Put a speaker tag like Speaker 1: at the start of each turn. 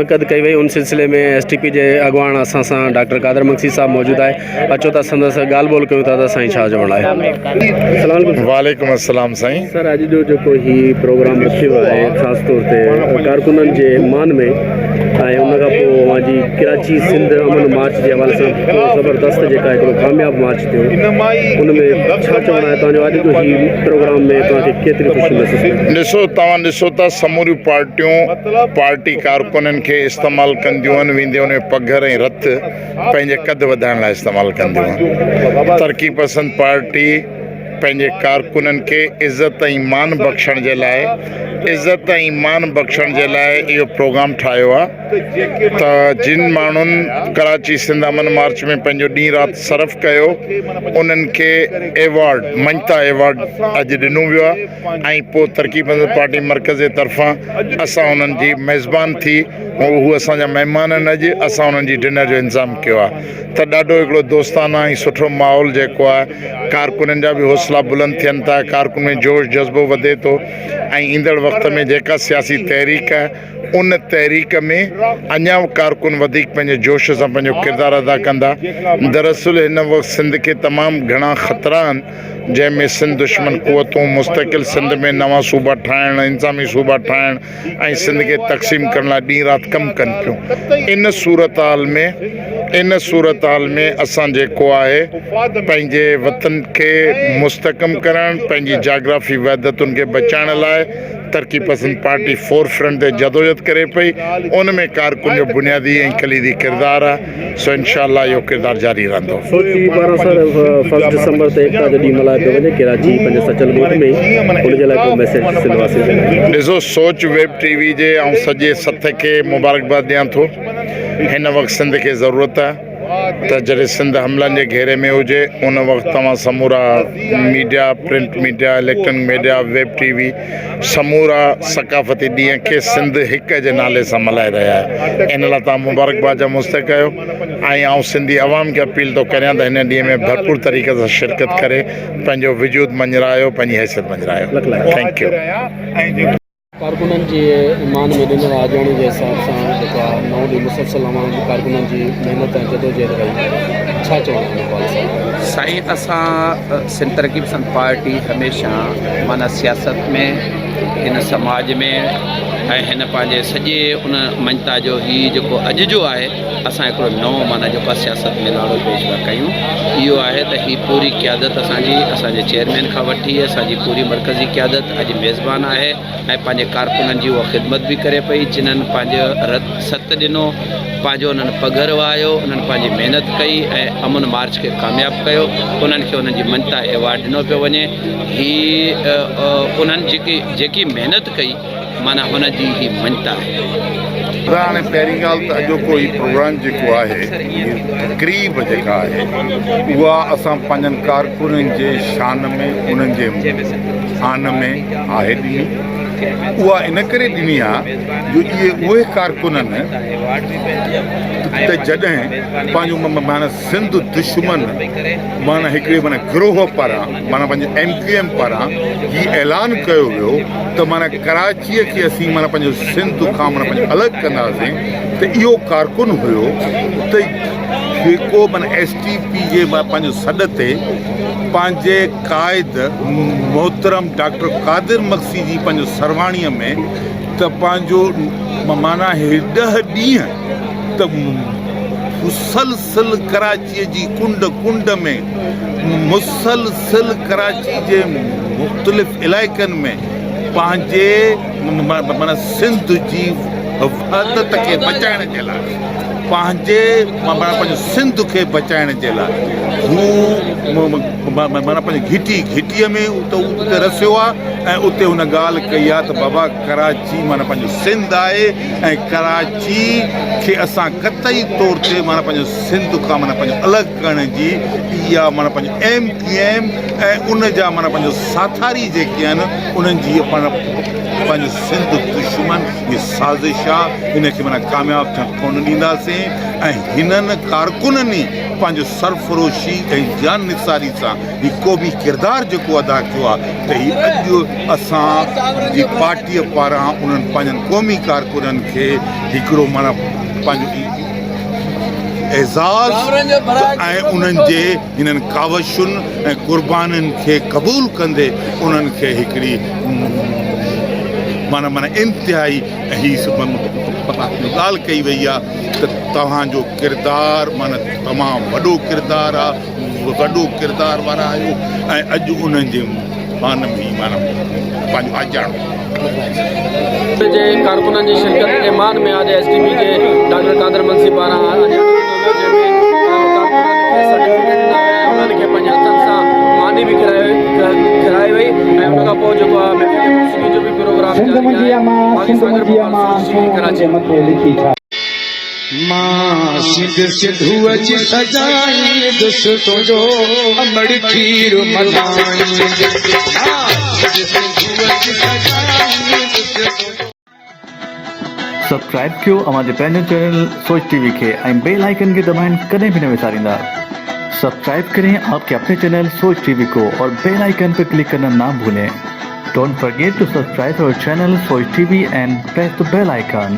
Speaker 1: منعقد ڪئي وئي ان سلسلي ۾ ايس ٽي پي جي اڳواڻ اسان سان ڊاڪٽر قادر مگسي صاحب موجود آهي اچو ته سندس ڳالهه ٻولهه ڪيون ٿا ته سائين ڇا چوڻ آهي. السلام عليڪم.
Speaker 2: وعليڪم السلام سائين.
Speaker 1: سر اڄ جو جيڪو هي پروگرام رکيو ويو آهي خاص طور تي ڪارڪنن جي مان ۾ ۽ ان کان پوء اوهان جي ڪراچي سنڌ امن مارچ جي حوالي سان زبردست جيڪا هڪڙو ڪامياب مارچ ٿيو ان ۾ ڇا چوڻ آهي توهان جو اڄ جو هي پروگرام ۾ توهان کي ڪيتري خوشي محسوس ٿي.
Speaker 2: ڏسو توهان ڏسو ٿا سموريون پارٽيون پارٽي ڪارڪنن کي استعمال ڪنديون آهن ويندي ان جو پگهر ۽ رت پنهنجي قد وڌائڻ لاء استعمال ڪنديون آهن ترقي پسند پارٽي پنهنجي ڪارڪنن کي عزت ۽ مان بخشڻ جي لاء عزت ۽ مان بخشڻ جي لاء اهو پروگرام ٺاهيو آهي ته جن ماڻهن ڪراچي سنڌ امن مارچ ۾ پنهنجو ڏينهن رات صرف ڪيو انهن کي ايوارڊ مڃتا ايوارڊ اڄ ڏنو ويو آهي ۽ پوء ترقي پسند پارٽي مرڪز جي طرفان اسان انهن جي ميزبان ٿي هو اسان جا مهمان آهن اڄ اسان انهن جي ڊنر جو انتظام ڪيو آهي ته ڏاڍو هڪڙو دوستانه ۽ سٺو ماحول جيڪو آهي ڪارڪنن جا به حوصلا بلند ٿين ٿا ڪارڪن ۾ جوش جذبو وڌي ٿو ۽ ايندڙ وقت ۾ جيڪا سياسي تحريڪ آهي ان تحريڪ ۾ اڃا به ڪارڪن وڌيڪ پنهنجي جوش سان پنهنجو ڪردار ادا ڪندا دراصل هن وقت سنڌ کي تمام گهڻا خطرا آهن جنهن ۾ سنڌ دشمن قوتون مستقل سنڌ ۾ نوان صوبا ٺاهڻ انتظامي صوبا ٺاهڻ ۽ سنڌ کي تقسيم ڪرڻ لاء ڏينهن رات ڪم ڪن پيون ان صورتحال ۾ ان صورتحال ۾ اسان جيڪو آهي پنهنجي وطن کي مستحڪم ڪرڻ پنهنجي جاگرافي وحدتن کي بچائڻ لاء ترقي پسند پارٽي فور فرنٽ تي جدوجھد ڪري پئي ان ۾ ڪارڪن جو بنيادي ۽ ڪليدي ڪردار آهي سو انشاء الله اهو ڪردار جاري رهندو.
Speaker 1: سوچ ٽي وي پاران سر فرسٽ ڊسمبر تي ايڪتا جو ڏينهن ملهايو پيو وڃي ڪراچي پنهنجي سچل ڳوٺ ۾ ان جي لاء ڪو ميسيج سنڌ واسين جي لاء.
Speaker 2: ڏسو سوچ ويب ٽي وي جي آئون سڄي سٿ کي مبارڪباد ڏيان ٿو هن وقت سنڌ کي ضرورت آهي ته جڏهن سنڌ حملن جي گهيري ۾ هجي ان وقت توهان سمورا media print media electronic media web T V سمورا ثقافتي ڏينهن کي سنڌ هڪ جي نالي سان ملهائي رهيا آهيو ان لاء توهان مبارڪباد جا مستحق آهيو ۽ آئون سنڌي عوام کي اپيل ٿو ڪريان ته هن ڏينهن ۾ ڀرپور طريقي سان شرڪت ڪري پنهنجو وجود مڃرايو پنهنجي حيثيت مڃرايو thank you.
Speaker 1: ڪارڪنن جي مان ۾ ڏنل آجياڻي جي حساب سان جيڪا نئون ڏينهن مسلسل اوهان جي ڪارڪنن جي محنت ۽ جدوجهد رهي ڇا چوڻ آهي ان حوالي سان.
Speaker 3: سائين اسان سنڌ ترقي پسند پارٽي هميشه معنيٰ سياست ۾ هن سماج ۾ ۽ هن پنهنجي سڄي ان مڃتا جو هي جيڪو اڄ جو آهي اسان هڪڙو نئون معنيٰ جيڪو آهي سياست ۾ لاڙو پيش پيا ڪيون اهو آهي ته هي پوري قيادت اسان جي اسان جي چيئرمين کان وٺي اسان جي پوري مرڪزي قيادت اڄ ميزبان آهي ۽ پنهنجي ڪارڪنن جي اها خدمت به ڪري پئي جنھن پنهنجو رت ست ڏنو پنهنجو انهن پگهر وهايو انهن پنهنجي محنت ڪئي ۽ امن مارچ کي ڪامياب ڪيو انهن کي انهن جي مڃتا ايوارڊ ڏنو پيو وڃي هي انهن جيڪي جيڪي محنت ڪئي معنيٰ هن جي هي مڃتا آهي.
Speaker 2: دادا هاڻي پهرين ڳالهه ته اڄوڪو هي پروگرام جيڪو آهي هي تقريب جيڪا آهي اها اسان پنهنجن ڪارڪنن جي شان ۾ انهن جي آن ۾ آهي ڏني اها ان ڪري ڏني آ جو اهي اهي ڪارڪن آهن ته جڏهن پنهنجو معنيٰ سنڌ دشمن معنيٰ هڪڙي معنيٰ گروهه پاران معنيٰ پنهنجي ايم ڪيو ايم پاران هي اعلان ڪيو ويو ته معنيٰ ڪراچيء کي اسين معنيٰ پنهنجو سنڌ کان معنيٰ پنهنجو الڳ ڪنداسين ته اهو ڪارڪن هيو ته جيڪو معنيٰ ايس ٽي پي جي پنهنجو سڏ تي پنهنجي قائد محترم ڊاڪٽر قادر مگسي جي پنهنجو سرواڻيء ۾ ته پنهنجو معنيٰ هي ڏهه ڏينهن ته مسلسل ڪراچيء جي ڪنڊ ڪنڊ ۾ مسلسل ڪراچي جي مختلف علائقن ۾ پنهنجي معنيٰ سنڌ جي وحدت کي بچائڻ جي لاء پنهنجي معنيٰ پنهنجي سنڌ کي بچائڻ جي لاء هو معنيٰ پنهنجي گهٽي گهٽيء ۾ اتي رسيو آهي ۽ اتي هن ڳالهه ڪئي آهي ته بابا ڪراچي معنيٰ پنهنجو سنڌ آهي ۽ ڪراچي کي اسان قطعي طور تي معنيٰ پنهنجو سنڌ کان معنيٰ پنهنجو الڳ ڪرڻ جي اها معنيٰ پنهنجو ايم ڪيو ايم ۽ ان جا معنيٰ پنهنجو ساٿاري جيڪي آهن انهن جي پاڻ پنهنجو سنڌ دشمن هي سازش آهي ان کي معنيٰ ڪامياب ٿيڻ ڪونه ڏينداسين.
Speaker 4: ڪيوسين ۽ هنن ڪارڪنن ئي پنهنجو سرفروشي ۽ جان نثاري سان هي قومي ڪردار جيڪو ادا ڪيو آهي ته هي اڄ اسان جي پارٽيء پاران انهن پنهنجن قومي ڪارڪنن کي هڪڙو معنيٰ پنهنجو اعزاز ۽ انهن جي هنن ڪاوشن ۽ قربانين کي قبول ڪندي انهن کي هڪڙي معنيٰ معنيٰ انتهائي هي ڳالهه ڪئي وئي آهي ته توهان جو ڪردار معنيٰ تمام وڏو ڪردار آهي وڏو ڪردار وارا آهيو ۽ اڄ انهن جي مان ۾ هي معنيٰ پنهنجو آجياڻو
Speaker 5: جي ڪارڪنن جي شرڪت جي مان ۾ آج ايس ٽي پي جي ڊاڪٽر قادر منسي پاران آجياڻو ڏنو ويو جنهن ۾ ڪارڪنن کي سرٽيفڪيٽ ڏنا ويا ۽ انهن کي پنهنجي هٿن سان ماني به کارائي وئي ۽ ان کان پوء جيڪو آهي محفل موسيقي جو به پروگرام جاري آهي باقي ساگر ڀوپال سوچ ٽي وي ڪراچي.
Speaker 6: مان سنڌ سنڌوء جي سجائيندس تنهنجو امڙ کير ملائيندس مان سنڌ سنڌوء جي سجائيندس تنهنجو.
Speaker 7: سبسڪرائب ڪيو اوهان جي پنهنجو چينل سوچ ٽي وي کي ۽ بيل آئيڪن کي دٻائڻ ڪڏهن به نه وساريندا سبسڪرائب ڪرين آپ ڪي اپني چينل سوچ ٽي وي ڪو اور بيل آئيڪن پي ڪلڪ ڪرنا نا ڀولين don't forget to subscribe our channel Soch T V and press the bell icon.